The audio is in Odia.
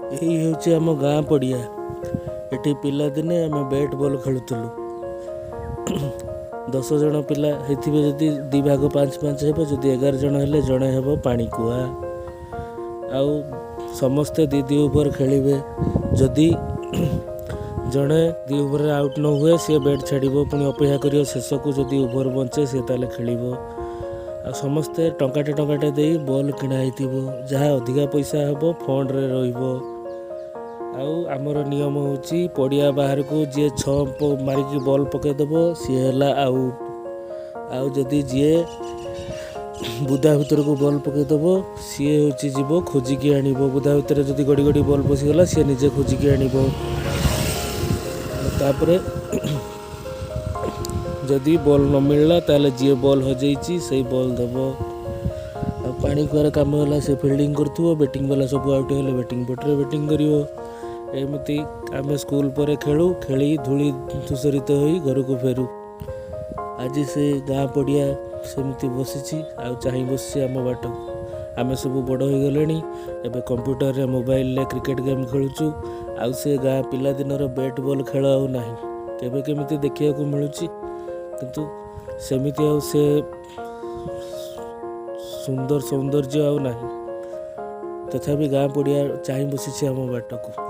ଏଇ ହେଉଛି ଆମ ଗାଁ ପଡ଼ିଆ। ଏଠି ପିଲାଦିନେ ଆମେ ବ୍ୟାଟ୍ ବଲ୍ ଖେଳୁଥିଲୁ। 10 ଜଣ ପିଲା ହେଇଥିବେ ଯଦି 2 ଭାଗ 5 5 ହେବ, ଯଦି 11 ଜଣ ହେଲେ ଜଣେ ହେବ ପାଣିକୁଆ। ଆଉ ସମସ୍ତେ 2 2 ଓଭର ଖେଳିବେ। ଯଦି ଜଣେ 2 ଓଭରରେ ଆଉଟ୍ ନ ହୁଏ, ସିଏ ବ୍ୟାଟ୍ ଛାଡ଼ିବ, ପୁଣି ଅପେକ୍ଷା କରିବ ଶେଷକୁ, ଯଦି ଓଭର ବଞ୍ଚେ ସିଏ ତାହେଲେ ଖେଳିବ। ଆଉ ସମସ୍ତେ ଟଙ୍କାଟେ ଟଙ୍କାଟେ ଦେଇ ବଲ୍ କିଣା ହେଇଥିବ, ଯାହା ଅଧିକା ପଇସା ହେବ ଫଣ୍ଡରେ ରହିବ। ଆଉ ଆମର ନିୟମ ହେଉଛି ପଡ଼ିଆ ବାହାରକୁ ଯିଏ 6 ମାରିକି ବଲ୍ ପକାଇଦେବ ସିଏ ହେଲା ଆଉଟ୍। ଆଉ ଯଦି ଯିଏ ବୁଦା ଭିତରକୁ ବଲ୍ ପକାଇଦେବ ସିଏ ହେଉଛି ଯିବ ଖୋଜିକି ଆଣିବ। ବୁଦା ଭିତରେ ଯଦି ଗଡ଼ି ଗଡ଼ି ବଲ୍ ପଶିଗଲା, ସିଏ ନିଜେ ଖୋଜିକି ଆଣିବ। ଆଉ ତାପରେ ଯଦି ବଲ୍ ନ ମିଳିଲା, ତାହେଲେ ଯିଏ ବଲ୍ ହଜେଇଛି ସେଇ ବଲ୍ ଦେବ। ଆଉ ପାଣି କୁଆର କାମ ହେଲା ସେ ଫିଲ୍ଡିଂ କରୁଥିବ, ବ୍ୟାଟିଂ ବାଲା ସବୁ ଆଉଟ୍ ହେଲେ ବ୍ୟାଟିଂ ପଟରେ ବ୍ୟାଟିଂ କରିବ। ଏମିତି ଆମେ ସ୍କୁଲ ପରେ ଖେଳୁ, ଖେଳି ଧୂଳି ଧୂସରିତ ହୋଇ ଘରକୁ ଫେରୁ। ଆଜି ସେ ଗାଁ ପଡ଼ିଆ ସେମିତି ବସିଛି ଆଉ ଚାହିଁ ବସିଛି ଆମ ବାଟକୁ। ଆମେ ସବୁ ବଡ଼ ହୋଇଗଲେଣି, ଏବେ କମ୍ପ୍ୟୁଟରରେ ମୋବାଇଲରେ କ୍ରିକେଟ ଗେମ୍ ଖେଳୁଛୁ। ଆଉ ସେ ଗାଁ ପିଲାଦିନର ବ୍ୟାଟ୍ ବଲ୍ ଖେଳ ଆଉ ନାହିଁ। କେବେ କେମିତି ଦେଖିବାକୁ ମିଳୁଛି, କିନ୍ତୁ ସେମିତି ଆଉ ସେ ସୁନ୍ଦର ସୌନ୍ଦର୍ଯ୍ୟ ଆଉ ନାହିଁ। ତଥାପି ଗାଁ ପଡ଼ିଆ ଚାହିଁ ବସିଛି ଆମ ବାଟକୁ।